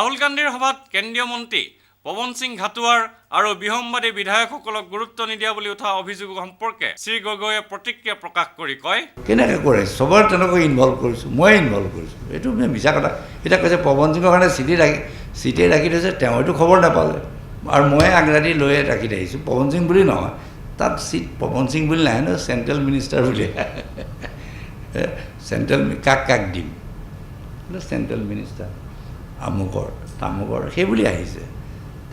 ৰাহুল গান্ধীৰ সভাত কেন্দ্ৰীয় মন্ত্ৰী পৱন সিং ঘাটোৱাৰ আৰু বিসম্বাদী বিধায়কসকলক গুৰুত্ব নিদিয়া বুলি উঠা অভিযোগ সম্পৰ্কে শ্ৰী গগৈয়ে প্ৰতিক্ৰিয়া প্ৰকাশ কৰি কয়, কেনেকৈ কৰে? চবৰে তেনেকৈ ইনভল্ভ কৰিছোঁ, ময়ে ইনভল্ভ কৰিছোঁ। এইটো মানে মিছা কথা। এতিয়া কৈছে পৱন সিঙৰ কাৰণে চিঠি ৰাখি, চিঠিয়ে ৰাখি থৈছে, তেওঁ হয়তো খবৰ নাপালে আৰু ময়ে আগৰাতি লৈ ৰাখি থৈ আহিছোঁ। পৱন সিং বুলি নহয়, তাত চিট পৱন সিং বুলি নাহে নহয়, চেণ্ট্ৰেল মিনিষ্টাৰ বুলি। চেণ্ট্ৰেল কাক কাক দিম বোলে, চেণ্ট্ৰেল মিনিষ্টাৰ আমুকৰ তামুকৰ সেই বুলি আহিছে।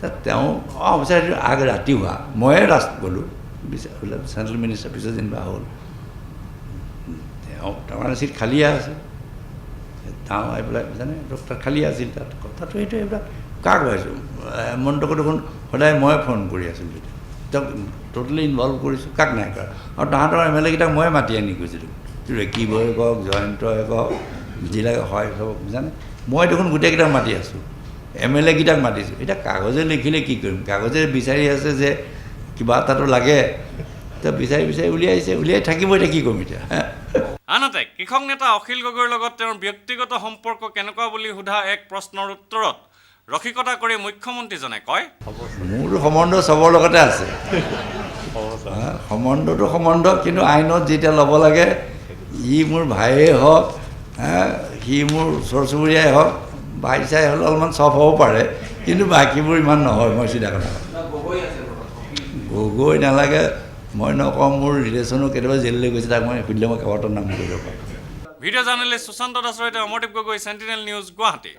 তাত তেওঁ অঁ বিচাৰে সেইটো আগ ৰাতি হোৱা, ময়ে লাষ্ট গ'লোঁ বোলে চেণ্ট্ৰেল মিনিষ্টাৰ। পিছত যেনিবা হ'ল, তেওঁ তাৰমানে চিট খালীয়ে আছে। তেওঁ আহি পেলাই জানে তাত খালী আছিল। তাত কথাটো সেইটো, এইবিলাক কাক পাইছোঁ? হেমন্তকো দেখোন সদায় ময়ে ফোন কৰি আছিলোঁ তেতিয়া, তেওঁক ট'টেলি ইনভল্ভ কৰিছোঁ, কাক নাই কৰা? আৰু তাহাঁতৰ এম এল একেইটাক ময়ে মাতি আনি কৈছিলোঁ, ৰেকিবই কওক, জয়ন্তই কওক, যিবিলাক হয় চব জানে। মই দেখোন গোটেইকেইটাক মাতি আছোঁ, এম এল একেইটাক মাতিছোঁ। এতিয়া কাগজে লিখিলে কি কৰিম? কাগজে বিচাৰি আছে যে কিবা এটাতো লাগে, এতিয়া বিচাৰি বিচাৰি উলিয়াইছে, উলিয়াই থাকিব। এতিয়া কি কৰিম এতিয়া? আনহাতে কৃষক নেতা অখিল গগৈৰ লগত তেওঁৰ ব্যক্তিগত সম্পৰ্ক কেনেকুৱা বুলি সোধা এক প্ৰশ্নৰ উত্তৰত ৰসিকতা কৰি মুখ্যমন্ত্ৰীজনে কয়, মোৰতো সম্বন্ধ চবৰ লগতে আছে। হা, সম্বন্ধটো সম্বন্ধ, কিন্তু আইনত যেতিয়া ল'ব লাগে, ই মোৰ ভায়েই হওক, হা, সি মোৰ ওচৰ চুবুৰীয়াই হওক, ভাই চাই হ'লে অলপমান চফ হ'ব পাৰে, কিন্তু বাকীবোৰ ইমান নহয়। মই চিধা কথা কওঁ। গগৈ নালাগে, মই নকওঁ। মোৰ ৰিলেশ্যনো কেতিয়াবা জেললৈ গৈছে, তাক মই সুধিলে মই কাৰোবাৰ নাম কৈ দিব পাৰোঁ। ভিডিঅ' জাৰ্নেলিষ্ট সুশান্ত দাসৰ সৈতে অমৰদীপ গগৈ, চেণ্টিনেল নিউজ, গুৱাহাটী।